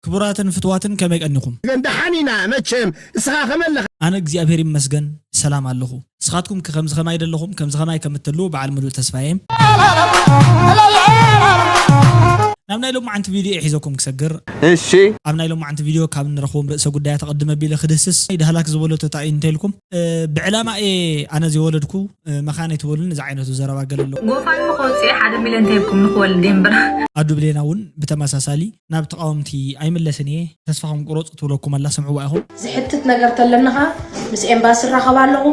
ክቡራትን ፍትዋትን ከመይ ቀኒኹም? ግን ደሓን ኢና መቸም። እስኻ ከመይ ኣለኻ? ኣነ እግዚኣብሔር ይመስገን ሰላም ኣለኹ። ንስኻትኩም ከ ከምዚ ከማይ ደለኹም? ከምዚ ከማይ ከም እትህልዉ በዓል ምሉእ ተስፋ እየ። ናብ ናይ ሎማዓንቲ ቪድዮ እየ ሒዘኩም ክሰግር። እሺ። ኣብ ናይ ሎማዓንቲ ቪድዮ ካብ እንረኽቦም ርእሰ ጉዳያት ኣቐድም ኣቢለ ክድህስስ፣ ዳህላክ ዝበለቶ እንታይ እዩ እንተኢልኩም፣ ብዕላማ እየ ኣነ ዘይወለድኩ መኻን ኣይትበሉኒ ዝዓይነቱ ዘረባ ገለ ኣሎ። ጎፋንሚ ከውፅእ ሓደ ሚልዮን ተሂብኩም ንክወልድ እየ እምበር። ኣዱ ብሌና እውን ብተመሳሳሊ ናብ ተቓወምቲ ኣይምለስን እየ፣ ተስፋኹም ቁረፁ ትብለኩም ኣላ፣ ስምዕዋ ኢኹም። ዝሕትት ነገር ተለኒ ኸዓ ምስ ኤምባሲ እራኸብ ኣለኹ፣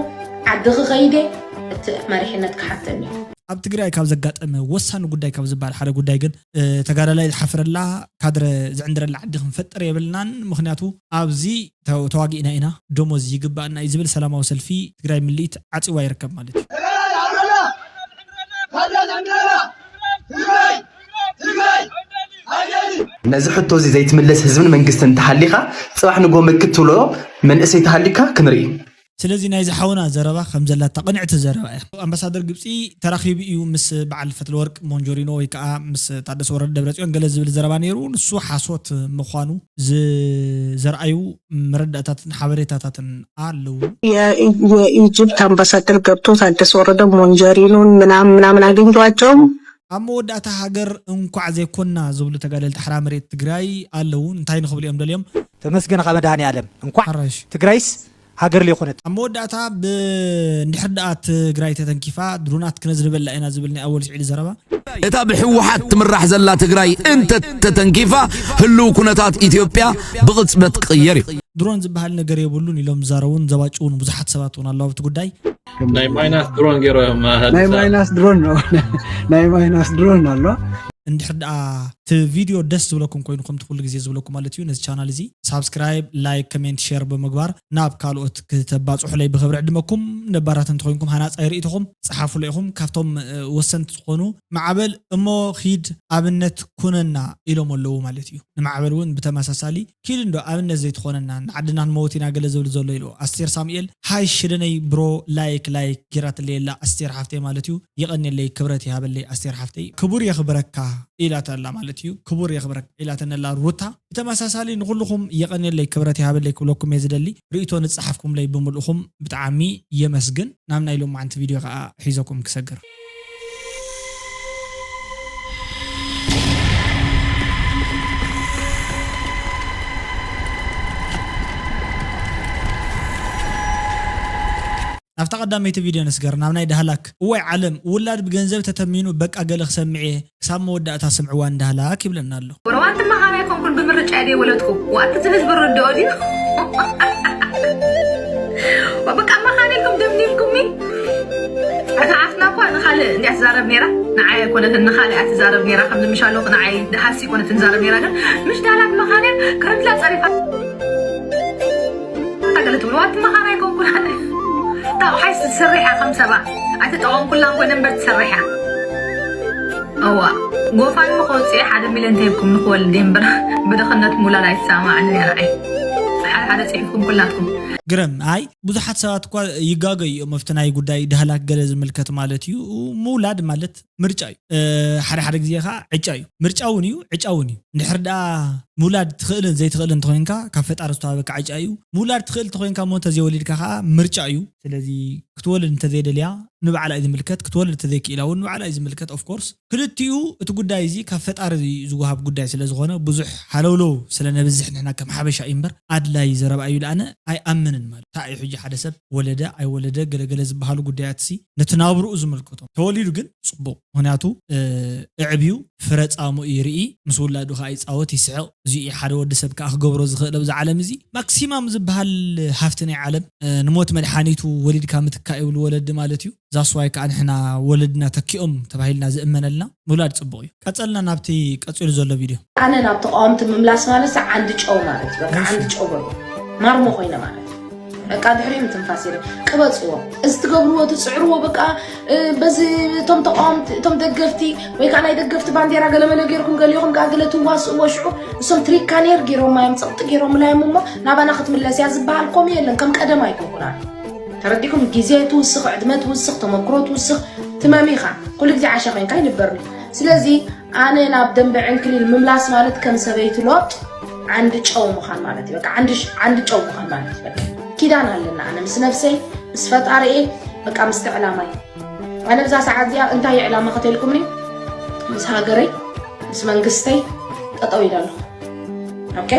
ዓዲ ክኸይድ እየ፣ እቲ መሪሕነት ክሓተኒ እዩ። ኣብ ትግራይ ካብ ዘጋጠመ ወሳኒ ጉዳይ ካብ ዝበሃል ሓደ ጉዳይ ግን ተጋዳላይ ዝሓፍረላ ካድረ ዝዕንድረላ ዓዲ ክንፈጥር የብልናን፣ ምኽንያቱ ኣብዚ ተዋጊእና ኢና፣ ደሞዝ ይግባእና እዩ ዝብል ሰላማዊ ሰልፊ ትግራይ ምልኢት ዓፂዋ ይርከብ ማለት እዩ። ነዚ ሕቶ እዚ ዘይትምልስ ህዝብን መንግስትን እንተሃሊኻ፣ ጽባሕ ንግሆ ምልክት ትብሎ መንእሰይ ተሃሊካ ክንርኢ። ስለዚ ናይዚ ሓውና ዘረባ ከም ዘላታ ቅንዕቲ ዘረባ እያ። ኣምባሳደር ግብጺ ተራኺቡ እዩ ምስ በዓል ፈትለወርቅ ሞንጆሪኖ ወይ ከዓ ምስ ታደሰ ወረደ ደብረጽዮን ገለ ዝብል ዘረባ ነይሩ። ንሱ ሓሶት ምዃኑ ዝዘርኣዩ መረዳእታትን ሓበሬታታትን ኣለዉ። የኢጅፕት ኣምባሳደር ገብቶ ታደሰ ወረደ ሞንጀሪኖን ምናምን ምናምን አግኝቷቸውም ኣብ መወዳእታ ሃገር እንኳዕ ዘይኮና ዝብሉ ተጋደልቲ ሓራ መሬት ትግራይ ኣለዉ። እንታይ ንኽብሉ እዮም ደልዮም? ተመስገን ካብ መድሃኔ ዓለም እንኳዕ ሓራሽ ትግራይስ ሃገር ለይኮነት። ኣብ መወዳእታ እንድሕር ደኣ ትግራይ ተተንኪፋ ድሮናት ክነዝንበላ ኢና ዝብል ናይ ኣወል ስዒድ ዘረባ። እታ ብህወሓት ትምራሕ ዘላ ትግራይ እንተተተንኪፋ ህልው ኩነታት ኢትዮጵያ ብቕፅበት ክቕየር እዩ። ድሮን ዝበሃል ነገር የብሉን ኢሎም ዝዛረቡን ዘባጭዉን ብዙሓት ሰባት እውን ኣለዉ ኣብቲ ጉዳይ። ናይ ማይናስ ድሮን ገይሮ ናይ ማይናስ ድሮን ነው ናይ ማይናስ ድሮን ኣሎ። እንድሕር ደኣ እቲ ቪድዮ ደስ ዝብለኩም ኮይኑ ከምቲ ኩሉ ግዜ ዝብለኩም ማለት እዩ ነዚ ቻናል እዚ ሳብስክራይብ ላይክ ኮሜንት ሸር ብምግባር ናብ ካልኦት ክተባፅሑለይ ብክብሪ ዕድመኩም። ነባራት እንተኮይንኩም ሃናፃይ ርእይቶኩም ፀሓፉለ ኢኹም። ካብቶም ወሰንቲ ዝኾኑ ማዕበል እሞ ኪድ ኣብነት ኩነና ኢሎም ኣለዉ ማለት እዩ። ንማዕበል እውን ብተመሳሳሊ ኪድ እንዶ ኣብነት ዘይትኾነና ንዓድና ክንመውት ኢና ገለ ዝብል ዘሎ ኢልዎ ኣስቴር ሳሙኤል ሃይ ሽደነይ ብሮ ላይክ ላይክ ጌራትለይ ኣላ ኣስቴር ሓፍተይ ማለት እዩ። የቐንየለይ ክብረት ይሃበለይ ኣስቴር ሓፍተይ ክቡር የኽብረካ ኢላታ ኣላ ማለት እዩ። ክቡር የኽብረካ ኢላተን ኣላ ሩታ። ብተመሳሳሊ ንኹልኹም የቐንየለይ ክብረት ይሃበለይ ክብለኩም እየ ዝደሊ። ርእይቶ ንፀሓፍኩምለይ ብምልእኹም ብጣዕሚ የመስግን። ናብ ናይ ሎማዓንቲ ቪድዮ ከዓ ሒዘኩም ክሰግር። ናብታ ቀዳመይቲ ቪድዮ ንስገር፣ ናብ ናይ ዳህላክ። እዋይ ዓለም፣ ውላድ ብገንዘብ ተተሚኑ በቃ ገለ ክሰምዕ እየ፣ ክሳብ መወዳእታ ስምዕዋ ንዳህላክ ይብለና ኣሎ። ወረዋንቲ መኻን ኣይኮንኩን ብምርጫ እየ ወለድኩ። ዋት እዚ ህዝቢ ርድኦ ድዩ? በቃ መኻን ኢልኩም ደምዲምኩምኒ። እታ ዓፍና እኳ ንኻልእ እንዲያ ትዛረብ ነይራ፣ ንዓይ ኣይኮነትን ንኻልእ እያ ትዛረብ ነይራ። ከምዚ ምሽ ኣለኹ ንዓይ ደሃሲ ኣይኮነትን ትዛረብ ነይራ፣ ግን ምሽ ዳህላክ መኻን እያ ክረምትላ ጸሪፋ። ገለ ትብልዋ ትመኻር ኣይኮንኩን ኣነ። ታቑሓይ ትሰርሕ እያ ከም ሰባ ኣይተጠቐምኩላን ኮይነ እምበር ትሰርሕ እያ። እዋ ጎፋንሚ ከውፅእ ሓደ ሚልዮን ተሂብኩም ንክወልድ እየ እምበር ብድኽነት ምውላድ ኣይትሰማማዕንን እያ ንዓይ። ሓደ ሓደ ፅሒፍኩም ኩላትኩም። ግርም ኣይ ብዙሓት ሰባት እኳ ይጋገዩ እዮም ኣብቲ ናይ ጉዳይ ዳህላክ ገለ ዝምልከት ማለት እዩ። ምውላድ ማለት ምርጫ እዩ። ሓደ ሓደ ግዜ ከዓ ዕጫ እዩ። ምርጫ እውን እዩ፣ ዕጫ እውን እዩ። እንድሕር ደኣ ምውላድ ትኽእልን ዘይትኽእልን እንተኾይንካ ካብ ፈጣሪ ዝተዋህበካ ዕጫ እዩ። ምውላድ ትኽእል እንተኾይንካ እሞ እንተዘይወሊድካ ከዓ ምርጫ እዩ። ስለዚ ክትወልድ እንተዘይደልያ ንባዕላ እዩ ዝምልከት፣ ክትወልድ እንተዘይክኢላ እውን ንባዕላ እዩ ዝምልከት። ኦፍኮርስ ክልቲኡ እቲ ጉዳይ እዚ ካብ ፈጣሪ ዝወሃብ ጉዳይ ስለ ዝኾነ ብዙሕ ሃለውለው ስለ ነብዝሕ ንሕና ከም ሓበሻ እዩ እምበር ኣድላይ ዘረባ እዩ ኢለ ኣነ ኣይኣምንን። ማለት እንታይ እዩ ሕጂ ሓደ ሰብ ወለደ ኣይወለደ ገለገለ ዝበሃሉ ጉዳያት ሲ ነቲ ናብርኡ ዝምልከቶ ተወሊዱ ግን ፅቡቕ። ምኽንያቱ ኣዕብዩ ፍረ ፃምኡ ይርኢ፣ ምስ ውላዱ ከዓ ይፃወት ይስሕቕ። እዚኡ ሓደ ወዲ ሰብ ከዓ ክገብሮ ዝኽእል ኣብዚ ዓለም እዚ። ማክሲማም ዝበሃል ሃፍቲ ናይ ዓለም ንሞት መድሓኒቱ ወሊድካ ምትካእ ይብሉ ወለዲ ማለት እዩ። ዛስዋይ ከዓ ንሕና ወለድና ተኪኦም ተባሂልና ዝእመነልና ምውላድ ፅቡቕ እዩ። ቀፀልና ናብቲ ቀፂሉ ዘሎ ቪድዮ። ኣነ ናብ ተቃወምቲ ምምላስ ማለት ዓንዲ ጨው ማለት እዩ። በቃ ዓንዲ ጨው በሉ ማርሞ ኮይነ ማለት እዩ። በቃ ድሕሪኡ ምትንፋስ የለን። ቅበፅዎ። እዚ ትገብርዎ ትፅዕርዎ በቃ በዚ እቶም ተቃወምቲ እቶም ደገፍቲ ወይ ከዓ ናይ ደገፍቲ ባንዴራ ገለመለ ገይርኩም ገሊኹም ከዓ ገለ ትዋስእዎ ሽዑ እሶም ትሪካኔር ገይሮማ እዮም ፀቕጢ ገይሮምላ እዮም እሞ ናባና ክትምለስ እያ ዝበሃል ከምኡ የለን። ከም ቀደም ኣይኮንኩና ተረዲኹም ግዜ ትውስኽ ዕድመ ትውስኽ ተመክሮ ትውስኽ ትመም ኢኻ ኩሉ ግዜ ዓሻ ኮይንካ ይንበርኒ ስለዚ ኣነ ናብ ደንበ ዕንክሊል ምምላስ ማለት ከም ሰበይቲ ሎጥ ዓንዲ ጨው ምዃን ማለት እዩ። በቃ ዓንዲ ሽ- ዓንዲ ጨው ምዃን ማለት እዩ። በቃ ኪዳን ኣለና። ኣነ ምስ ነፍሰይ ምስ ፈጣሪኤ በቃ ምስቲ ዕላማይ ኣነ ብዛ ሰዓት እዚኣ እንታይ እዩ ዕላማ ከተልኩምኒ ምስ ሃገረይ ምስ መንግስተይ ጠጠው ኢለ ኣለኹ። ኦኬ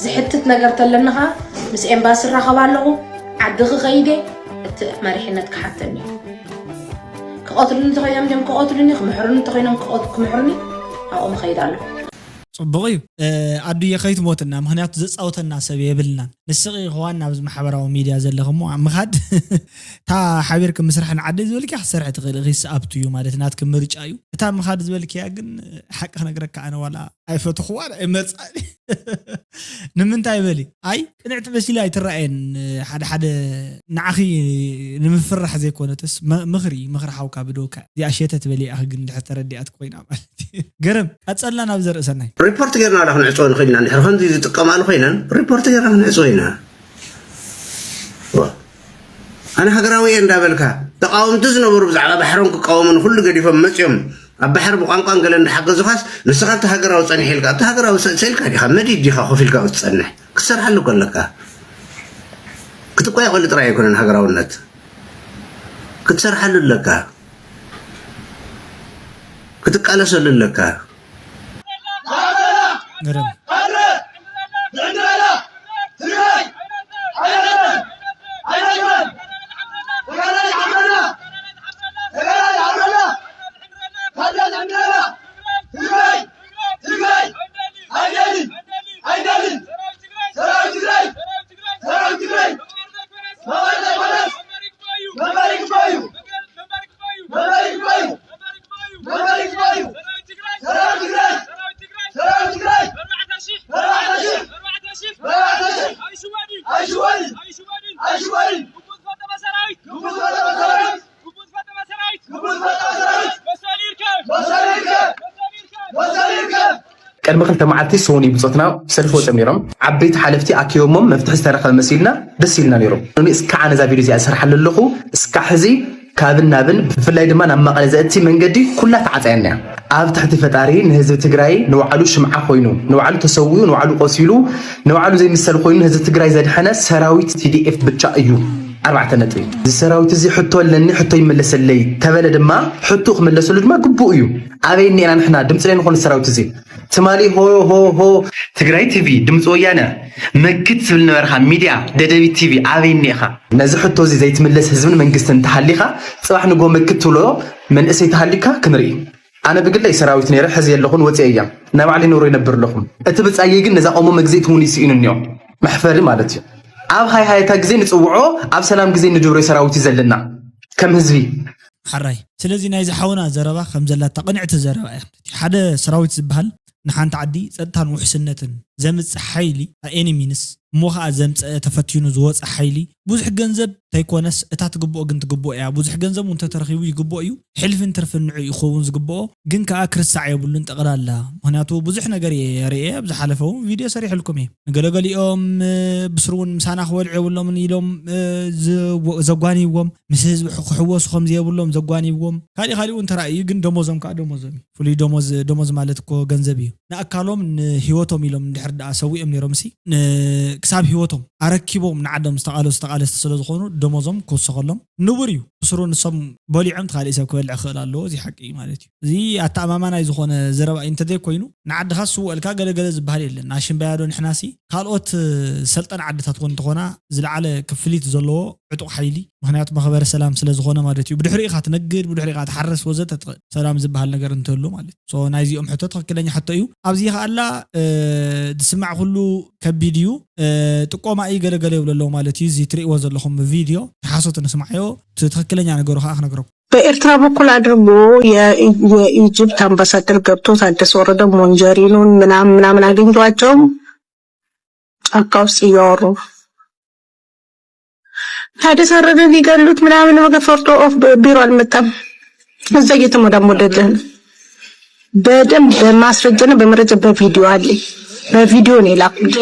ዝሕትት ነገር ተለንኻ ምስ ኤምባሲ ራኸብ ኣለኹ። ዓዲ ክኸይደ እቲ መሪሕነት ክሓተኒ ክቐትሉኒ እንተኾይኖም ድም ክቐትሉኒ ክምሕሩኒ እንተኾይኖም ክቐት- ክምሕሩኒ ኣብኦም ኸይድ ኣለኹ። ፅቡቕ እዩ። ኣዱየ ከይትሞትና፣ ምክንያቱ ዘፃውተና ሰብ የብልናን። ንስቂ ክዋን ናብዚ ማሕበራዊ ሚድያ ዘለክ እሞ ምካድ እታ ሓቢርክ ምስራሕ ንዓደይ ዝበልኪ ክትሰርሒ ትኽእል ኢኺ፣ ሰኣብቱ እዩ ማለት ናትክ ምርጫ እዩ። እታ ምካድ ዝበልክያ ግን ሓቂ ክነግረካ ኣነ ዋላ ኣይፈትኽዋን ኣይመፅኣን። ንምንታይ በሊ ኣይ ቅንዕቲ መሲላ ኣይትረኣየን። ሓደ ሓደ ንዓኺ ንምፍራሕ ዘይኮነትስ ምኽሪ ምኽሪ ሓውካ ብደውካ እዚኣ ሸተት በሊ ኣኺ ግን ድሕር ተረዲኣት ኮይና ማለት ገረም ቀጸልና ናብ ዘርእሰናይ። ሪፖርት ጌርና ዳ ክንዕጽዎ ንኽእል ኢና፣ እንድሕር ከምዚ ዝጥቀማሉ ኮይነን ሪፖርት ጌርና ክንዕጽዎ ኢና። ኣነ ሃገራዊ እየ እንዳበልካ ተቃወምቲ ዝነበሩ ብዛዕባ ባሕሮም ክቃወሙ ንኩሉ ገዲፎም መጽዮም ኣብ ባሕሪ ብቋንቋን ገለ እንዳሓገዙኻስ ንስኻ እቲ ሃገራዊ ጸኒሕ ኢልካ እቲ ሃገራዊ ሰልሰልካ ዲኻ መዲድ ዲኻ ኮፍ ኢልካ ክትጸንሕ ክትሰርሓሉ ከለካ ክትቆያቆሊ ጥራይ ኣይኮነን ሃገራውነት ክትሰርሓሉ ኣለካ ክትቃለሰሉ ኣለካ። ቅድሚ ክልተ መዓልቲ ሰውን ብፆትና ሰልፊ ወፅኦም ነይሮም። ዓበይቲ ሓለፍቲ ኣኪቦሞም መፍትሒ ዝተረኸበ መሲልና ደስ ኢልና ነይሮም። ሎሚ እስካዕ ነዛ ቪድዮ እዚኣ ዝሰርሓሉ ኣለኹ። እስካዕ ሕዚ ካብን ናብን ብፍላይ ድማ ናብ መቐለ ዘእቲ መንገዲ ኩላ ተዓፃያና እያ። ኣብ ትሕቲ ፈጣሪ ንህዝቢ ትግራይ ንባዕሉ ሽምዓ ኮይኑ ንባዕሉ ተሰዊኡ ንባዕሉ ቆሲሉ ንባዕሉ ዘይምሰል ኮይኑ ንህዝቢ ትግራይ ዘድሐነ ሰራዊት ቲዲኤፍ ብቻ እዩ። ኣርባዕተ ነጥቢ። እዚ ሰራዊት እዚ ሕቶ ኣለኒ ሕቶ ይመለሰለይ ተበለ ድማ ሕቶ ክመለሰሉ ድማ ግቡእ እዩ። ኣበይ እኒኤና ንሕና ድምፂ ናይ ንኾኑ ሰራዊት እዚ ትማሊ ሆ ሆ ሆ ትግራይ ቲቪ ድምፂ ወያነ መክት ትብል ነበርካ ሚድያ ደደቢት ቲቪ ኣበይ እኒኤኻ? ነዚ ሕቶ እዚ ዘይትምለስ ህዝብን መንግስትን እንተሃሊኻ ፅባሕ ንጎ መክት ትብሎ መንእሰይ ተሃሊካ ክንርኢ። ኣነ ብግለይ ሰራዊት ነይረ ሕዚ የለኹን ወፂአ እያ ናይ ባዕለይ ኑሮ ይነብር ኣለኹም። እቲ ብፃየይ ግን ነዛ ኦሞ መግዝኢት እውን ይስኢኑ እኒኦ መሕፈሪ ማለት እዩ። ኣብ ሃይሃይታ ግዜ ንፅውዖ ኣብ ሰላም ግዜ ንድብሮ ሰራዊት እዩ ዘለና ከም ህዝቢ። ሓራይ ስለዚ ናይዚ ሓውና ዘረባ ከም ዘላታ ቅንዕቲ ዘረባ እያ። ሓደ ሰራዊት ዝበሃል ንሓንቲ ዓዲ ፀጥታን ውሕስነትን ዘምፅእ ሓይሊ ኣኤኒ ሚንስ እሞ ከዓ ዘምፀአ ተፈቲኑ ዝወፀ ሓይሊ ብዙሕ ገንዘብ ተይኮነስ እታ ትግብኦ ግን ትግብኦ እያ። ብዙሕ ገንዘብ እውን ተተረኪቡ ይግብኦ እዩ። ሕልፍን ትርፍን ንዑ ይኸውን ዝግብኦ ግን ከዓ ክርሳዕ የብሉን ጠቕላላ። ምክንያቱ ብዙሕ ነገር እየ ርእየ ኣብ ዝሓለፈ እውን ቪድዮ ሰሪሕልኩም እየ። ንገለገሊኦም ብስሩ እውን ምሳና ክበልዑ የብሎምን ኢሎም ዘጓንይዎም ምስ ህዝቢ ክሕወሱ ከምዘየብሎም ዘጓንይዎም ካሊእ ካሊእ እውን ተራእዩ ግን ደሞዞም ከዓ ደሞዞም እዩ። ፍሉይ ደሞዝ ደሞዝ ማለት እኮ ገንዘብ እዩ። ንኣካሎም ንህይወቶም ኢሎም እንድሕር ደኣ ሰዊኦም ነይሮም ሲ ክሳብ ህይወቶም ኣረኪቦም ንዓዶም ዝተቓለሱ ተቓለስቲ ስለ ዝኾኑ ደሞዞም ክውሰኸሎም ንቡር እዩ። ብስሩ ንሶም በሊዖም እቲ ካሊእ ሰብ ክበልዕ ክኽእል ኣለዎ። እዚ ሓቂ እዩ ማለት እዩ። እዚ ኣተኣማማናይ ዝኾነ ዘረባ እዩ እንተዘይኮይኑ ንዓድኻ ስውእልካ ገለገለ ዝበሃል የለን። ኣሽምባያዶ ንሕናሲ ካልኦት ዝሰልጠና ዓድታት እውን እንተኾና ዝለዓለ ክፍሊት ዘለዎ ዕጡቕ ሓይሊ ምክንያቱ መኽበሪ ሰላም ስለ ዝኾነ ማለት እዩ። ብድሕሪኡ ኢኻ ትነግድ፣ ብድሕሪኡ ኢኻ ትሓርስ ወዘተ ትኽእል። ሰላም ዝበሃል ነገር እንትህሉ ማለት እዩ። ሶ ናይዚኦም ሕቶ ትኽክለኛ ሕቶ እዩ። ኣብዚ ከኣላ ዝስማዕ ኩሉ ከቢድ እዩ። ጥቆማ እዩ ገለገለ ይብሉ ኣለዉ ማለት እዩ። እዚ ትርእይዎ ዘለኹም ቪድዮ ተሓሶት ንስማዓዮ። እቲ ትኽክለኛ ነገሩ ከዓ ክነግረኩም። በኤርትራ በኩል አድርጎ የኢጅፕት አምባሳደር ገብቶ ታደሰ ወረደ ሞንጀሪኖን ምናምን ምናምን አግኝቷቸው ጫካ ውስጥ እያወሩ ታደሰ ወረደ ሊገሉት ምናምን ወገ ፈርቶ ኦፍ ቢሮ አልመጣም። እዛ እየተሞዳሞደልን በደንብ በማስረጃና በመረጃ በቪዲዮ አለኝ። በቪዲዮ ነው የላኩት።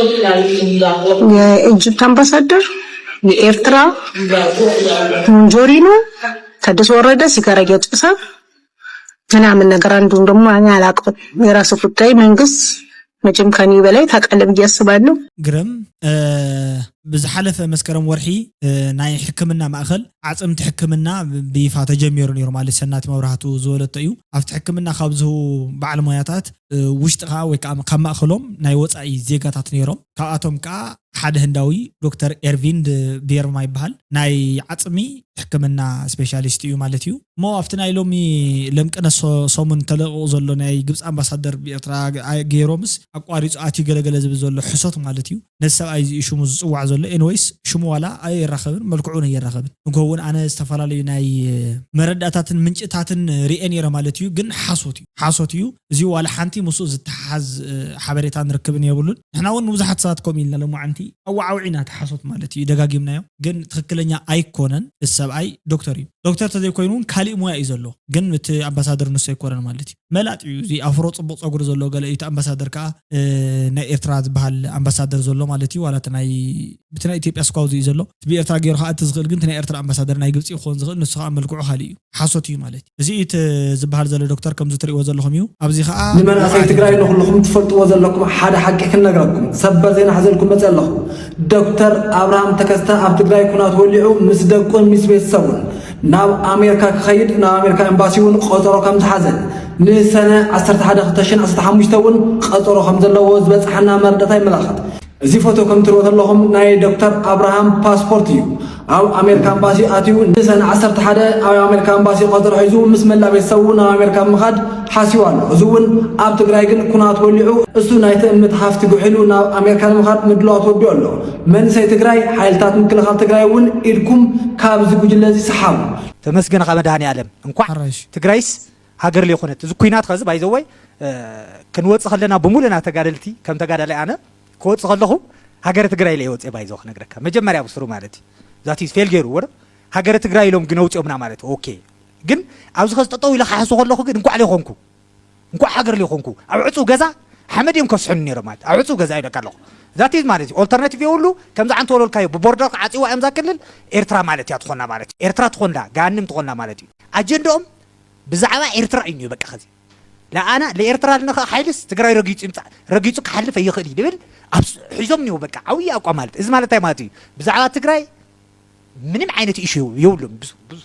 የኢጅፕት አምባሳደር የኤርትራ ሞንጆሪኖ ታደሰ ወረደ ሲጋራ እያጨሰ ምናምን ነገር አንዱን ደግሞ እኔ አላውቅም። የራሱ ጉዳይ መንግስት መቸም ከኒ በላይ ታውቃለህ ብዬ አስባለሁ። ግርም ብዝሓለፈ መስከረም ወርሒ ናይ ሕክምና ማእኸል ዓፅምቲ ሕክምና ብይፋ ተጀሚሩ ነይሩ። ማለት ሰናት መብራህቱ ዝወለቶ እዩ። ኣብቲ ሕክምና ካብ ዝህቡ በዓል ሞያታት ውሽጢ ከዓ ወይ ከዓ ካብ ማእኸሎም ናይ ወፃኢ ዜጋታት ነይሮም። ካብኣቶም ከዓ ሓደ ህንዳዊ ዶክተር ኤርቪንድ ቤርማ ይበሃል። ናይ ዓፅሚ ሕክምና ስፔሻሊስት እዩ ማለት እዩ። እሞ ኣብቲ ናይ ሎሚ ለምቅነ ሰሙን ተለቂቑ ዘሎ ናይ ግብፂ ኣምባሳደር ብኤርትራ ገይሮምስ ኣቋሪፁ ኣትዩ ገለገለ ዝብል ዘሎ ሕሶት ማለት እዩ። ነዚ ሰብኣይ እዚ ሽሙ ዝፅዋዕ ዘሎ ኤንወይስ ሽሙ ዋላ ኣይራኸብን፣ መልክዑን ኣይራኸብን። ንጎ እውን ኣነ ዝተፈላለዩ ናይ መረዳእታትን ምንጭታትን ርኤ ነይረ ማለት እዩ። ግን ሓሶት እዩ፣ ሓሶት እዩ። እዚ ዋላ ሓንቲ ምስኡ ዝተሓዝ ሓበሬታ ንርክብን የብሉን። ንሕና እውን ንብዙሓት ሰባት ከምኡ ኢልና ሎማዓንቲ ኣዋዓውዒና ተሓሶት ማለት እዩ ደጋጊምናዮ። ግን ትክክለኛ ኣይኮነን። እዚ ሰብኣይ ዶክተር እዩ። ዶክተር ተዘይኮይኑ እውን ካሊእ ሞያ እዩ ዘሎ። ግን እቲ ኣምባሳደር ንሱ ኣይኮነን ማለት እዩ። መላጥ እዩ። እዚ ኣፍሮ ፅቡቅ ፀጉሪ ዘለዎ ገለ እዩ። እቲ ኣምባሳደር ከዓ ናይ ኤርትራ ዝበሃል ኣምባሳደር ዘሎ ማለት እዩ። ዋላ እቲ ናይ ብቲ ናይ ኢትዮጵያ ስኳውዚ እዩ ዘሎ። እቲ ብኤርትራ ገይሩ ከዓ እቲ ዝኽእል ግን እቲ ናይ ኤርትራ ኣምባሳደር ናይ ግብፂ ክኾን ዝኽእል ንሱ ከዓ መልክዑ ካሊእ እዩ። ሓሶት እዩ ማለት እዩ። እዚ እቲ ዝበሃል ዘሎ ዶክተር ከምዚ ትሪእዎ ዘለኹም እዩ። ኣብዚ ከዓ ንመናእሰይ ትግራይ ንኩልኹም ትፈልጥዎ ዘለኩም ሓደ ሓቂ ክንነግረኩም ሰበር ዜና ሓዘልኩም መፅእ ኣለኹ። ዶክተር ኣብርሃም ተከስተ ኣብ ትግራይ ኩናት ወሊዑ ምስ ደቁን ምስ ቤተሰቡን ናብ ኣሜሪካ ክኸይድ ናብ ኣሜሪካ ኤምባሲ እውን ቆፀሮ ከም ዝሓዘን ንሰነ ዓሰርተ ሓደ ክልተ ሽሕን ዓሰርተ ሓሙሽተ እውን ቀፀሮ ከም ዘለዎ ዝበፅሓና መረዳእታ ይመላኸት። እዚ ፎቶ ከም ትሪእዎ ዘለኹም ናይ ዶክተር ኣብርሃም ፓስፖርት እዩ። ኣብ ኣሜሪካ ኤምባሲ ኣትዩ ንሰነ ዓሰርተ ሓደ ኣብ ኣሜሪካ ኤምባሲ ቆፀሮ ሒዙ ምስ መላእ ቤተሰቡ ናብ ኣሜሪካ ብምኻድ ሓሲቡ ኣሎ። እዚ እውን ኣብ ትግራይ ግን ኩናት ወሊዑ እሱ ናይ ትእምት ሃፍቲ ጉሒሉ ናብ ኣሜሪካ ንምኻድ ምድላዋት ወዲኡ ኣሎ። መንእሰይ ትግራይ ሓይልታት ምክልኻል ትግራይ እውን ኢድኩም ካብዚ ጉጅለ እዚ ሰሓቡ። ተመስገን ካብ መድሃኔ ኣለም እንኳዕ ትግራይስ ሃገር ለይኮነት እዚ ኩናት ከዚ ባይዘወይ ክንወፅእ ከለና ብሙሉና ተጋደልቲ ከም ተጋዳላይ ኣነ ክወፅእ ከለኹ ሃገረ ትግራይ ኢለ ወፅእ ባይዘው ክነግረካ መጀመርያ ብስሩ ማለት እዩ ዛት ኢዝ ፌል ገይሩ ወረ ሃገረ ትግራይ ኢሎም ግን ኣውፅኦምና ማለት ኦኬ ግን ኣብዚ ከዚ ጠጠው ኢለ ክሓሱ ከለኹ ግን እንኳዕ ለይኮንኩ እንኳዕ ሃገር ለይኮንኩ ኣብ ዕፁ ገዛ ሓመድ እዮም ከስሕኑ ነይሮም ማለት ኣብ ዕፁ ገዛ ይበቃ ኣለኹ ዛት ኢዝ ማለት እዩ ኦልተርናቲቭ የብሉ ከምዚ ዓንተ ወለልካዮ ብቦርደር ክዓፅዋ እዮም ዛ ክልል ኤርትራ ማለት እያ ትኾና ማለት እዩ ኤርትራ ትኾንዳ ጋንም ትኾና ማለት እዩ ኣጀንዳኦም ብዛዕባ ኤርትራ እዩ በቃ ከዚ ለኣና ለኤርትራ ልንኸ ሓይልስ ትግራይ ረጊፁ ይምፃእ ረጊፁ ክሓልፍ ኣይኽእል እዩ ልብል ኣብ ሒዞም እኒው በቃ ዓብዪ ኣቋም ማለት እዚ ማለት እንታይ ማለት እዩ ብዛዕባ ትግራይ ምንም ዓይነት ኢሹ የብሉም ብዙ ብዙ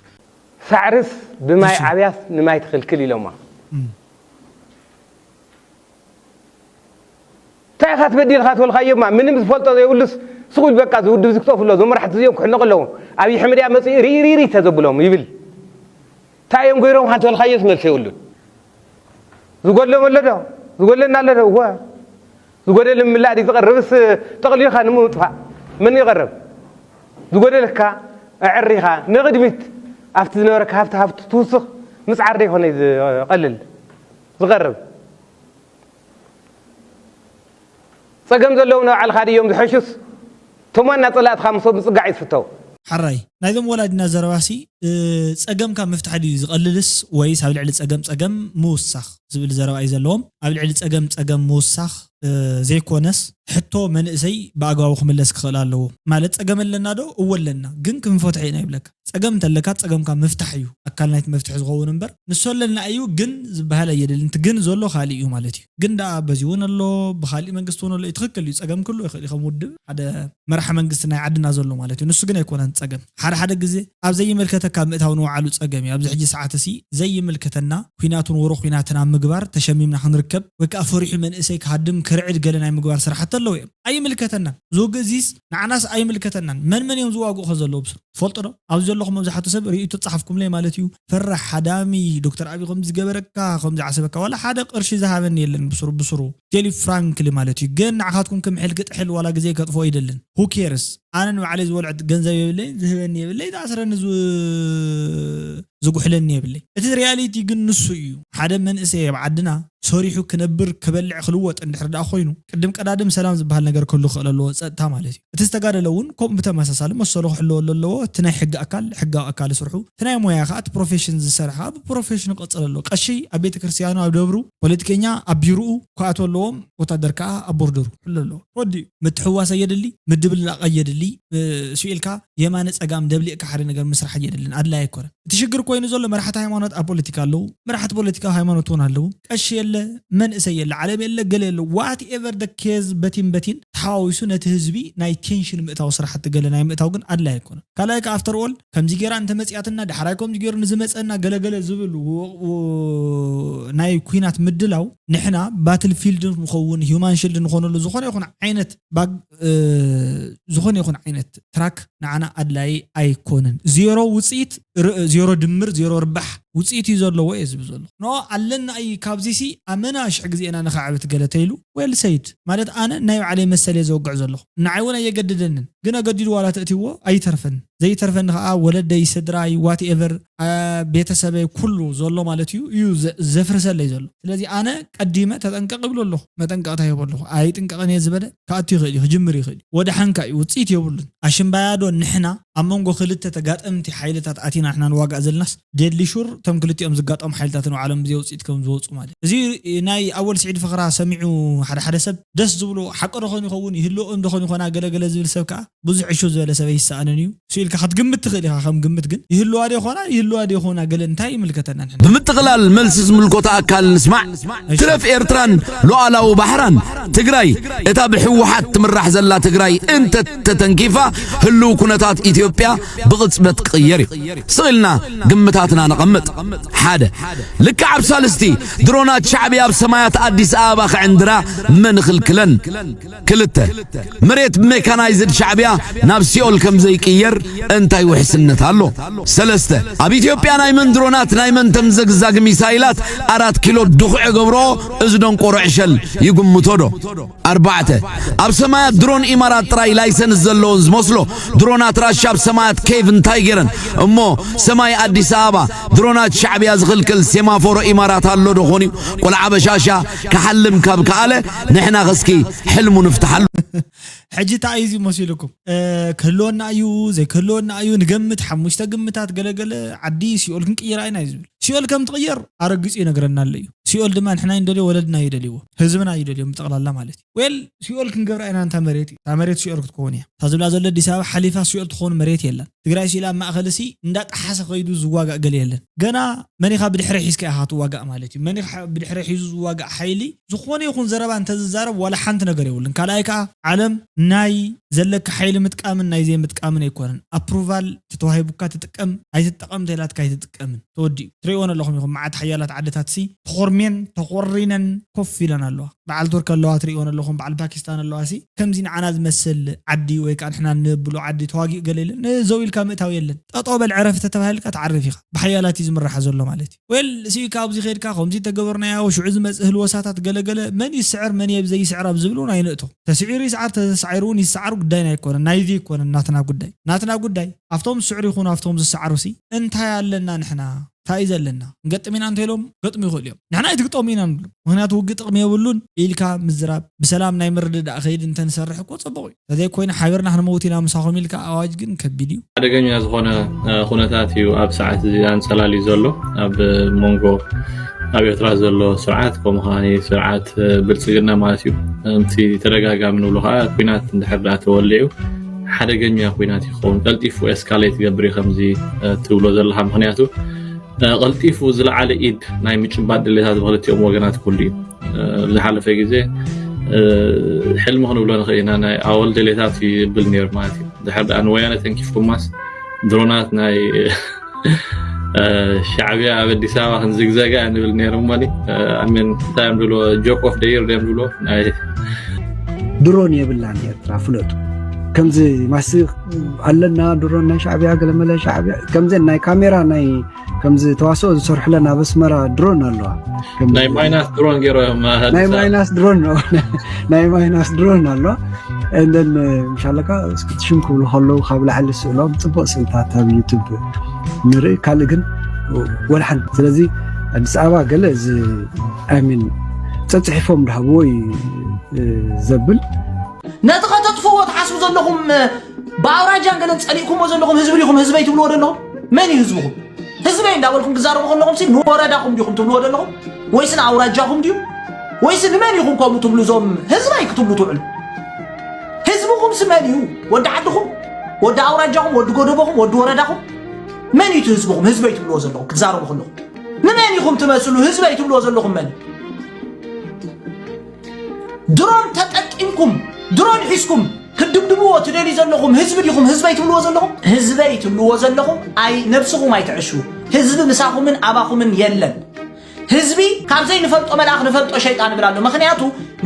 ሳዕርስ ብማይ ዓብያስ ንማይ ትኽልክል ኢሎማ እንታይ ኢኻ ትበዲል ኢኻ ትበልካዮማ ምንም ዝፈልጦ ዘይብሉስ ስቕ ኢሉ በቃ እዚ ውድብ እዚ ክጠፉ ኣሎ እዞም መራሕቲ እዚኦም ክሕነቑ ኣለዎም ኣብዪ ኣሕመድ እያ መፂኡ ሪኢሪኢሪ ተዘብሎም ይብል እንታይ እዮም ገይሮም ሓንቲ በልካዮስ መልሲ የብሉን ዝጎድሎም ኣሎ ዶ ዝጎድለና ኣሎ ዶ እወ ዝጎደል ምላእ ድዩ ዝቐርብስ ጠቕሊልካ ንምጥፋእ መን ይቐርብ ዝጎደለካ ኣዕሪኻ ንቕድሚት ኣብቲ ዝነበረካ ሃብቲ ሃብቲ ትውስኽ ምፅዓር ዶ ይኾነ ዝቐልል ዝቐርብ ፀገም ዘለዎም ንባዕልኻ ድዮም ዝሐሹስ ቶም ዋና ፀላእትኻ ምስኦም ምፅጋዕ እዩ ዝፍተው። ሓራይ ናይዞም ወላዲና ዘረባሲ ፀገም ካብ ምፍታሕ ድዩ ዝቐልልስ ወይስ ኣብ ልዕሊ ፀገም ፀገም ምውሳኽ ዝብል ዘረባ እዩ ዘለዎም። ኣብ ልዕሊ ፀገም ፀገም ምውሳኽ ዘይኮነስ ሕቶ መንእሰይ ብኣግባቡ ክምለስ ክኽእል ኣለዎ። ማለት ፀገም ኣለና ዶ? እወ ኣለና፣ ግን ክንፈትሖ ኢና ይብለካ። ፀገም እንተለካ ፀገምካ ምፍታሕ እዩ ኣካል ናይቲ መፍትሒ ዝኸውን እምበር ንሱ ኣለና እዩ ግን ዝበሃል ኣየድልን። እቲ ግን ዘሎ ካሊእ እዩ ማለት እዩ። ግን ደኣ በዚ እውን ኣሎ፣ ብኻሊእ መንግስቲ እውን ኣሎ እዩ። ትኽክል እዩ፣ ፀገም ክህሉ ይኽእል እዩ። ከም ውድብ ሓደ መራሒ መንግስቲ ናይ ዓድና ዘሎ ማለት እዩ። ንሱ ግን ኣይኮነን ፀገም። ሓደ ሓደ ግዜ ኣብ ዘይምልከተካ ምእታው ንባዕሉ ፀገም እዩ። ኣብዚ ሕጂ ሰዓት እሲ ዘይምልከተና ኲናትን ወረ ኲናትን ኣብ ምግባር ተሸሚምና ክንርከብ ወይ ከዓ ፈሪሑ መንእሰይ ክሃድም ክርዕድ ገለ ናይ ምግባር ስራሕቲ ኣለዉ እዮም። ኣይምልከተናን። እዚ ውግእ እዚስ ንዓናስ ኣይምልከተናን። መን መን እዮም ዝዋግኡ ከ ዘለዉ ብስሩ? ትፈልጡ ዶ? ኣብዚ ዘለኹም መብዛሕትኡ ሰብ ርእይቶ ጸሓፍኩምለይ ማለት እዩ። ፈራሕ ሃዳሚ፣ ዶክተር ኣብይ ከምዚ ዝገበረካ፣ ከምዚ ዓሰበካ፣ ዋላ ሓደ ቅርሺ ዝሃበኒ የለን ብስሩ ብስሩ። ቴሊ ፍራንክሊ ማለት እዩ። ግን ንዓኻትኩም ክምሕል ክጥሕል ዋላ ግዜ ከጥፍኦ ኣይደልን። Who cares? ኣነ ንባዕለይ ዝበልዖ ገንዘብ የብለይን፣ ዝህበኒ የብለይ፣ ዝኣስረኒ ዝ- ዝጉሕለኒ የብለይ። እቲ ሪያሊቲ ግን ንሱ እዩ። ሓደ መንእሰይ ኣብ ዓድና ሰሪሑ ክነብር፣ ክበልዕ፣ ክልወጥ እንድሕር ደኣ ኮይኑ፣ ቅድም ቀዳድም ሰላም ዝበሃል ነገር ክህሉ ክኽእል ኣለዎ፣ ጸጥታ ማለት እዩ። እቲ ዝተጋደለ እውን ከምኡ ብተመሳሳሊ መሰሉ ክሕለወሉ ኣለዎ። እቲ ናይ ሕጊ ኣካል ሕጋዊ ኣካል ስርሑ፣ እቲ ናይ ሞያ ከኣ እቲ ፕሮፌሽን ዝሰርሕ ከኣ ብፕሮፌሽኑ ክቕጽል ኣለዎ። ቀሺ ኣብ ቤተ ክርስትያኑ፣ ኣብ ደብሩ፣ ፖለቲከኛ ኣብ ቢሮኡ ክኣትዉ ኣለዎም፣ ወታደር ከኣ ኣብ ቦርደሩ ክሕሉ ኣለዎ። ወዲኡ ምትሕውዋስ ኣየድሊ፣ ምድብላቕ ኣየድሊ፣ ስኡ ኢልካ የማነ ጸጋም ደብሊቕካ ሓደ ነገር ምስራሕ ኣየድልን፣ ኣድላይ ኣይኮነን። እቲ ሽግር እኮ ኮይኑ ዘሎ መራሕቲ ሃይማኖት ኣብ ፖለቲካ ኣለዉ፣ መራሕቲ ፖለቲካ ኣብ ሃይማኖት እውን ኣለዉ። ቀሺ የለ፣ መንእሰይ የለ፣ ዓለም የለ፣ ገለ የለ፣ ዋት ኤቨር ደ ኬዝ፣ በቲን በቲን ተሓዋዊሱ ነቲ ህዝቢ ናይ ቴንሽን ምእታው ስራሕቲ ገለ ናይ ምእታው ግን ኣድላይ ኣይኮነን። ካልኣይ ከኣ ኣፍተር ኦል ከምዚ ገይራ እንተመፅያትና፣ ዳሕራይ ከምዚ ገይሩ ንዝመፀና ገለገለ ዝብል ናይ ኩናት ምድላው፣ ንሕና ባትል ፊልድ ንኸውን፣ ሂውማን ሽልድ ንኾነሉ ዝኾነ ይኹን ዓይነት ባግ ዝኾነ ይኹን ዓይነት ትራክ ንዓና ኣድላይ ኣይኮነን። ዜሮ ውፅኢት፣ ዜሮ ድምር ዜሮ ርባሕ ውፅኢት እዩ ዘለዎ እየ ዝብል ዘለኹ። ኖ ኣለና እዩ። ካብዚሲ ኣመና ሽሕ ግዜ ኢና ንኸዕብት ገለ ተይሉ፣ ዌል ሰይድ። ማለት ኣነ ናይ ባዕለይ መሰል እየ ዘወግዕ ዘለኹ፣ ንዓይ እውን ኣየገድደንን። ግን ኣገዲዱ ዋላ ተእትዎ ኣይተርፈን። ዘይተርፈኒ ከዓ ወለደይ፣ ስድራይ፣ ዋትኤቨር፣ ቤተሰበይ ኩሉ ዘሎ ማለት እዩ እዩ ዘፍርሰለይ ዘሎ። ስለዚ ኣነ ቀዲመ ተጠንቀቕ ይብሎ ኣለኹ፣ መጠንቀቕታ ይህቦ ኣለኹ። ኣይጥንቀቕን እየ ዝበለ ክኣቱ ይኽእል እዩ፣ ክጅምር ይኽእል እዩ። ወደ ሓንካ እዩ፣ ውፅኢት የብሉን። ኣሽምባያዶ ንሕና ኣብ መንጎ ክልተ ተጋጠምቲ ሓይልታት ኣቲና ንሕና ንዋጋእ ዘለናስ፣ ዴድሊ ሹር እቶም ክልቲኦም ዝጋጠሙ ሓይልታት ንባዕሎም ብዘይ ውፅኢት ከም ዝወፁ ማለት እዩ። እዚ ናይ ኣወል ስዒድ ፈኽራ ሰሚዑ ሓደ ሓደ ሰብ ደስ ዝብሎ ሓቂ ዶ ኾን ይኸውን፣ ይህልኦም ዶ ኾን ይኾና ገለገለ ዝብል ሰብ ከዓ ብዙሕ ዕሹ ዝበለ ሰብ ኣይሰኣንን እዩ። ስኢልካ ክትግምት ትኽእል ኢኻ፣ ከም ግምት ግን ይህልዋ ዶ ይኾና፣ ይህልዋ ዶ ይኾና ገለ እንታይ ይምልከተና ንሕና? ብምጥቕላል መልሲ ዝምልከቶ ኣካል ንስማዕ። ትረፍ ኤርትራን ሉዓላዊ ባሕራን። ትግራይ እታ ብህወሓት ትምራሕ ዘላ ትግራይ እንተተተንኪፋ ህልው ኩነታት ኢትዮጵያ ብቕጽበት ክቕየር እዩ። ስቕ ኢልና ግምታትና ነቐምጥ። ሓደ፣ ልክዕ ኣብ ሳልስቲ ድሮናት ሻዕብያ ኣብ ሰማያት ኣዲስ ኣበባ ክዕንድራ መን ይኽልክለን? ክልተ፣ መሬት ብሜካናይዝድ ሻዕብያ ናብ ሲኦል ከም ዘይቅየር እንታይ ውሕስነት ኣሎ? ሰለስተ፣ ኣብ ኢትዮጵያ ናይ መን ድሮናት ናይ መን ተምዘግዛግ ሚሳይላት ኣራት ኪሎ ድኹዕ ገብርኦ እዚ ደንቆሮ ዕሸል ይግምቶ ዶ? ኣርባዕተ፣ ኣብ ሰማያት ድሮን ኢማራት ጥራይ ላይሰንስ ዘለዎን ዝመስሎ ድሮናት ራሻ ኣብ ሰማያት ኬቭ እንታይ ገይረን እሞ ሰማይ ኣዲስ ኣበባ ድሮናት ሻዕብያ ዝኽልክል ሴማፎሮ ኢማራት ኣሎ ዶ ኾን እዩ? ቆልዓ በሻሻ ክሓልም ካብ ከኣለ ንሕና ኸስኪ ሕልሙ ንፍትሓሉ። ሕጂ እንታይ እዩ እዚ መሲልኩም? ክህልወና እዩ ዘይክህልወና እዩ ንገምት፣ ሓሙሽተ ግምታት ገለገለ ዓዲ ሲኦል ክንቅይራ ኢና እዩ ዝብል። ሲኦል ከም ትቕየር ኣረጊጹ ይነግረና ኣሎ እዩ። ሲኦል ድማ ንሕና ይንደልዮ፣ ወለድና ይደልይዎ፣ ህዝብና ይደልዮም ብጠቕላላ ማለት እዩ። ዌል ሲኦል ክንገብራ ኢና። እንታ መሬት እታ መሬት ሲኦል ክትከውን እያ። እታ ዝብላ ዘሎ ኣዲስ ኣበባ ሓሊፋ ሲኦል ትኸውን መሬት የለን። ትግራይ ሲላ ኣብ ማእኸል ሲ እንዳጠሓሰ ከይዱ ዝዋጋእ ገለ የለን። ገና መን ኢኻ ብድሕሪ ሒዝካ ኢኻ ትዋጋእ ማለት እዩ። መን ኢኻ ብድሕሪ ሒዙ ዝዋጋእ ሓይሊ ዝኾነ ይኹን ዘረባ እንተዝዛረብ ዋላ ሓንቲ ነገር የብሉን። ካልኣይ ከዓ ዓለም ናይ ዘለካ ሓይሊ ምጥቃምን ናይ ዘይምጥቃምን ኣይኮነን። ኣፕሩቫል ተተዋሂቡካ ትጥቀም ኣይትጠቐም ተይላትካ ኣይትጥቀምን። ተወዲኡ። ትርእይዎ ኣለኹም ኢኹም፣ መዓት ሓያላት ዓድታት ሲ ተኾርሜን ተኾሪነን ኮፍ ኢለን ኣለዋ። በዓል ቱርክ ኣለዋ፣ ትርእይዎ ኣለኹም፣ በዓል ፓኪስታን ኣለዋ። ሲ ከምዚ ንዓና ዝመስል ዓዲ ወይ ከዓ ንሕና ንብሎ ዓዲ ተዋጊኡ ገለ የለን። ንዘው ኢልካ ምእታው የለን። ጠጠው በል ዕረፍ ተተባሂልካ ትዓርፍ ኢኻ። ብሓያላት እዩ ዝምራሕ ዘሎ ማለት እዩ። ዌል ሲ ካብዚ ከድካ ከምዚ ተገበርናዮ ሽዑ ዝመፅእ ህልወሳታት ገለገለ መን ይስዕር መን የብ ዘይስዕር ኣብ ዝብል እውን ኣይንእቶ። ተስዒሩ ይስዓር ተተሳዒሩ እውን ይስዓር ጉዳይና ኣይኮነን። ናይዚ ኣይኮነን ናትና ጉዳይ። ናትና ጉዳይ ኣብቶም ዝስዕሩ ይኹኑ ኣብቶም ዝሰዓሩ ሲ እንታይ ኣለና ንሕና? እንታይ እዩ ዘለና? ንገጥም ኢና እንተኢሎም ገጥሙ ይኽእሉ እዮም። ንሕና ኣይትግጠሙ ኢና ንብሉ። ምኽንያቱ ውግእ ጥቕሚ የብሉን ኢልካ ምዝራብ፣ ብሰላም ናይ ምርድዳእ ከይዲ እንተንሰርሕ እኮ ጽቡቕ እዩ። ተዘይኮይኑ ሓቢርና ክንመውት ኢና ምሳኹም ኢልካ ኣዋጅ ግን ከቢድ እዩ። ሓደገኛ ዝኾነ ኩነታት እዩ ኣብ ሰዓት እዚ ኣንጸላልዩ ዘሎ ኣብ መንጎ ኣብ ኤርትራ ዘሎ ስርዓት፣ ከምኡ ከኣ ስርዓት ብልጽግና ማለት እዩ። እቲ ተደጋጋሚ ንብሎ ከኣ ኲናት እንድሕር ደኣ ተወሊዑ ሓደገኛ ኲናት ይኸውን፣ ቀልጢፉ ኤስካሌት ይገብር እዩ ከምዚ ትብሎ ዘለኻ። ምኽንያቱ ቀልጢፉ ዝለዓለ ኢድ ናይ ምጭባጥ ድሌታት ብክልቲኦም ወገናት ክህሉ እዩ። ዝሓለፈ ግዜ ሕልሚ ክንብሎ ንኽእል ኢና፣ ናይ ኣወል ድሌታት ይብል ነይሩ ማለት እዩ። ድሕር ደኣ ንወያነ ተንኪፍኩማስ ድሮናት ናይ ሻዕብያ ኣብ ኣዲስ ኣበባ ክንዝግዘጋ ንብል ነይሩ እሞኒ ኣሜን እንታይ እዮም ድብሎ ጆክ ኦፍ ደይር ድዮም ድብሎ ናይ ድሮን የብላን ኤርትራ ፍለጡ። ከምዚ ማስ ኣለና ድሮን ናይ ሻዕብያ ገለመለ ሻዕብያ ከምዚ ናይ ካሜራ ናይ ከምዚ ተዋስኦ ዝሰርሕለን ኣብ ኣስመራ ድሮን ኣለዋ። ናይ ማይናስ ድሮን ገይሮም ናይ ማይናስ ድሮን ነው ናይ ማይናስ ድሮን ኣለዋ። እንደን ምሻለካ እስክትሽም ክብሉ ከለዉ ካብ ላዕሊ ስእሎም ፅቡቅ ስእልታት ኣብ ዩቱብ ንርኢ። ካልእ ግን ወላ ሓንቲ። ስለዚ ኣዲስ ኣበባ ገለ እዚ ኣሚን ፀፅሒፎም ድሃብዎ እዩ ዘብል። ነቲ ከተጥፍዎ ትሓስቡ ዘለኹም ብኣውራጃን ገለን ፀሊእኩሞ ዘለኹም ህዝቢ ዲኹም? ህዝበይ ትብልዎ ዘለኹም መን እዩ ህዝብኹም? ህዝበይ እንዳበልኩም ትዛረቡ ከለኹም ሲ ንወረዳኹም ዲኹም ትብልዎ ዘለኹም ወይስ ንኣውራጃኹም ድዩ ወይስ ንመን ኢኹም ከምኡ ትብሉ? እዞም ህዝበይ ክትብሉ ትውዕሉ ህዝብኹም ሲ መን እዩ? ወዲ ዓድኹም፣ ወዲ ኣውራጃኹም፣ ወዲ ጎደቦኹም፣ ወዲ ወረዳኹም መን እዩ እቲ ህዝብኹም? ህዝበይ ትብልዎ ዘለኹም ክትዛረቡ ከለኹም ንመን ኢኹም ትመስሉ? ህዝበይ ትብልዎ ዘለኹም መን እዩ? ድሮን ተጠቂምኩም፣ ድሮን ሒዝኩም ክትድብድብዎ ትደልዩ ዘለኹም ህዝቢ ዲኹም ህዝበይ ትብልዎ ዘለኹም? ህዝበይ ትብልዎ ዘለኹም ኣይ ነብስኹም ኣይትዕሹ። ህዝቢ ምሳኹምን ኣባኹምን የለን። ህዝቢ ካብ ዘይንፈልጦ መልኣኽ ንፈልጦ ሸይጣን ይብል ኣሎ። ምኽንያቱ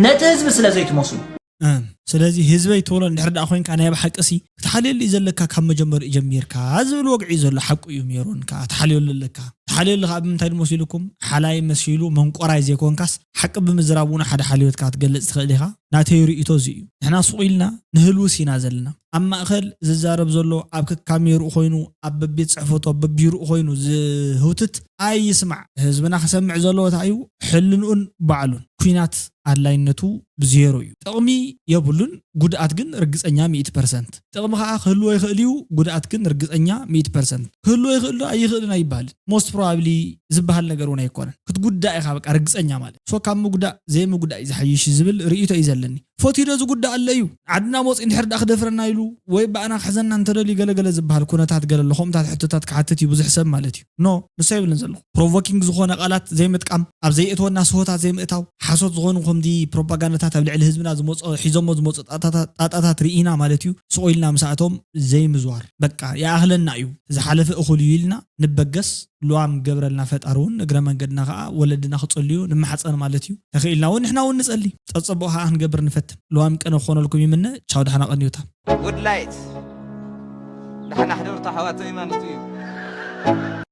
ነቲ ህዝቢ ስለ ዘይትመስሉ። እም፣ ስለዚ ህዝበይ ትብሎ እንድሕር ደኣ ኮይንካ ናይ ብሓቂ ሲ ክትሓልየሉ እዩ ዘለካ ካብ መጀመሪኡ ጀሚርካ ዝብል ወግዒ እዩ ዘሎ። ሓቁ እዩ ሜሮን ከኣ ትሓልየሉ ኣለካ። ትሓልየሉ ከኣ ብምንታይ ድመሲሉኩም ሓላይ መሲሉ መንቆራይ ዘይኮንካስ ሓቂ ብምዝራብ እውን ሓደ ሓልዮትካ ክትገልጽ ትኽእል ኢኻ። ናተይ ርእይቶ እዚ እዩ። ንሕና ሱቕ ኢልና ንህልውስ ኢና ዘለና። ኣብ ማእከል ዝዛረብ ዘሎ ኣብ ከካሜርኡ ኮይኑ ኣብ በቤት ጽሕፈቱ ኣብ በቢርኡ ኮይኑ ዝህውትት ኣይስማዕ። ህዝብና ክሰምዕ ዘለዎ እንታይ እዩ? ሕልንኡን ባዕሉን። ኲናት ኣድላይነቱ ብዜሮ እዩ። ጥቕሚ የብሉን፣ ጉድኣት ግን ርግጸኛ ሚእቲ ፐርሰንት። ጥቕሚ ከኣ ክህልዎ ይኽእል እዩ፣ ጉድኣት ግን ርግጸኛ ሚእቲ ፐርሰንት። ክህልዎ ይኽእል ዶ ኣይኽእልን ኣይበሃልን። ሞስት ፕሮባብሊ ዝበሃል ነገር እውን ኣይኮነን። ክትጉዳእ ኢኻ በቃ ርግጸኛ ማለት። ሶ ካብ ምጉዳእ ዘይምጉዳእ እዩ ዝሓይሽ ዝብል ርእይቶ እዩ ዘለኒ። ፈትዩ ዶ ዝጉዳእ ኣሎ እዩ? ዓድና መፂኡ እንድሕር ደኣ ክደፍረና ኢሉ ወይ ብኣና ክሕዘና እንተደልዩ ገለገለ ዝበሃል ኩነታት ገለ ኣሎ። ከምኡታት ሕቶታት ክሓትት እዩ ብዙሕ ሰብ ማለት እዩ። ኖ፣ ንሱ ኣይብልን ዘለኹ። ፕሮቮኪንግ ዝኾነ ቃላት ዘይምጥቃም፣ ኣብ ዘየእትወና ስሆታት ዘይምእታው፣ ሓሶት ዝኾኑ ከምዚ ፕሮፓጋንዳታት ኣብ ልዕሊ ህዝብና ዝመጾ፣ ሒዞሞ ዝመጹ ጣጣታት፣ ጣጣታት ርኢና ማለት እዩ። ስቕ ኢልና ምስኣቶም ዘይምዝዋር። በቃ፣ ይኣኽለና እዩ። ዝሓለፈ እኹል እዩ ኢልና ንበገስ፣ ልዋም ገብረልና ፈጣሪ እውን፣ እግረ መንገድና ከኣ ወለድና ክጽልዩ ንመሓጸን ማለት እዩ። ተኽኢልና እውን ንሕና እውን ንጸሊ። ጸጸብኦ ከኣ ክንገብር ንፈትን። ልዋም ቅነ ክኾነልኩም ይምነ። ቻው፣ ደሓና ቀንዩታ። ጉድ ላይት። ደሓና ሕደሩ ኣሕዋተይ ማለት እዩ።